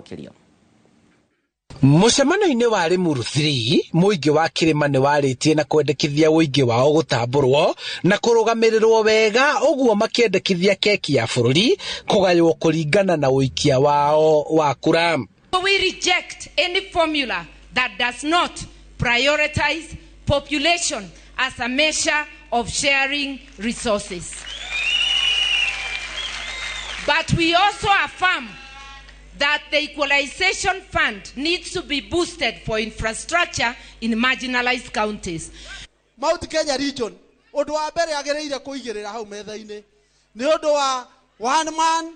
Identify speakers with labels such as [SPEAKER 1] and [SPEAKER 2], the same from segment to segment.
[SPEAKER 1] Tũcokerio.
[SPEAKER 2] Mũcemanio-inĩ wa Limuru 3, mũingĩ wa kĩrĩma nĩ warĩtie na kwendekithia ũingĩ wao gũtambũrwo na kũrũgamĩrĩrwo wega, ũguo makĩendekithia keki ya bũrũri kũgaywo kũringana na ũikia wao wa kura.
[SPEAKER 3] We reject any formula that does not prioritize population as a measure of sharing resources. But we also affirm that the equalization fund needs to be boosted for infrastructure in marginalized counties.
[SPEAKER 4] Mount Kenya region, ũndũ wa mbere agĩrĩire kũigĩrĩra hau metha-inĩ nĩ ũndũ wa one man,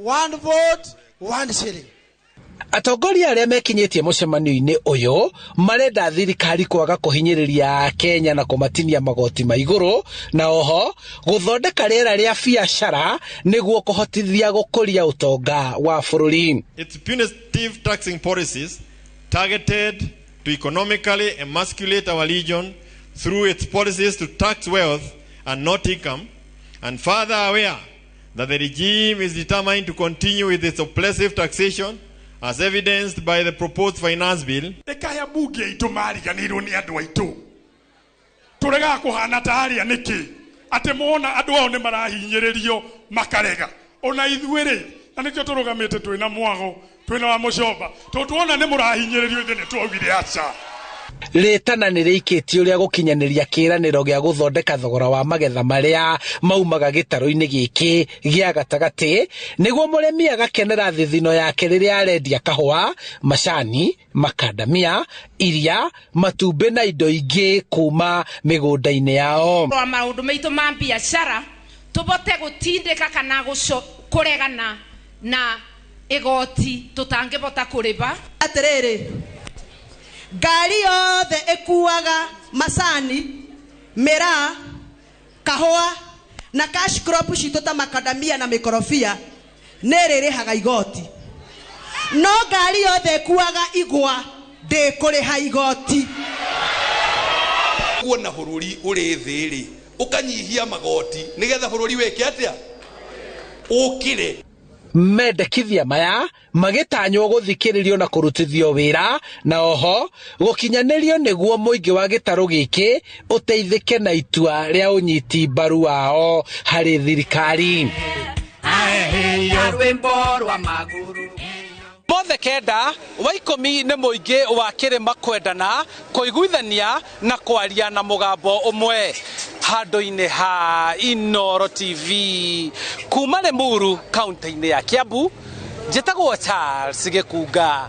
[SPEAKER 4] one vote, one shilling.
[SPEAKER 2] Atongoria arĩa mekinyĩtie mũcemanio-inĩ ũyũ marenda thirikari kwaga kũhinyĩrĩria Kenya na kũmatinia magoti ma igũrũ, na oho gũthondeka rĩera rĩa biacara nĩguo kũhotithia gũkũria ũtonga wa bũrũri.
[SPEAKER 5] Its punitive taxing policies targeted to economically emasculate our region through its policies to tax wealth and not income, and further aware that the regime is determined to continue with its oppressive taxation as evidenced by the proposed finance bill.
[SPEAKER 6] Ĩkaya mbunge aitũ mariganĩirwo nĩ andũ aitũ, tũregaga kũhana ta arĩa nĩkĩ atĩ mona andũ ao nĩ marahinyĩrĩrio makarega ona ithuĩ rĩ, na nĩkĩo tũrũgamĩte twĩna mwago twĩna wa mũcomba tondũ tuona nĩ mũrahinyĩrĩrio, ithuĩ nĩ twaugire aca.
[SPEAKER 2] Rĩtana nĩ rĩikĩtie ũrĩa gũkinyanĩria kĩĩranĩro gĩa gũthondeka thogora wa magetha marĩa maumaga gĩtarũ-inĩ gĩkĩ gĩa gatagatĩ, nĩguo mũrĩmi agakenera thithino yake rĩrĩa arendia kahũa, macani, makandamia, iria, matumbĩ na indo ingĩ kuma mĩgũnda-inĩ yao.
[SPEAKER 3] Rora maũndũ maitũ ma biacara tũbote gũtindĩka kana kũregana na igoti tũtangĩbota kũrĩba.
[SPEAKER 7] Atĩrĩrĩ, ngari yothe ĩkuaga macani, mĩraa, kahũa na cash crop citũ ta makadamia na mĩkorobia nĩ ĩrĩrĩhaga igoti, no ngari yothe ĩkuaga igwa ndĩkũrĩha igoti.
[SPEAKER 8] Kuona bũrũri ũrĩ thĩ rĩ, ũkanyihia magoti nĩgetha bũrũri wĩke atĩa, ũkĩre.
[SPEAKER 2] Mendekithia maya magĩtanywo gũthikĩrĩrio na kũrutithio wĩra, na oho gũkinyanĩrio nĩguo mũingĩ wa gĩtarũ gĩkĩ ũteithĩke na itua rĩa ũnyiti mbaru wao harĩ thirikari. Mothe kenda wa ikũmi nĩ mũingĩ wa kĩrĩma kwendana, kũiguithania na kwaria na mũgambo ũmwe handũ-inĩ ha Inooro TV kuma Limuru kaunti-inĩ ya Kiambu. Njĩtagwo Charles Gĩkunga.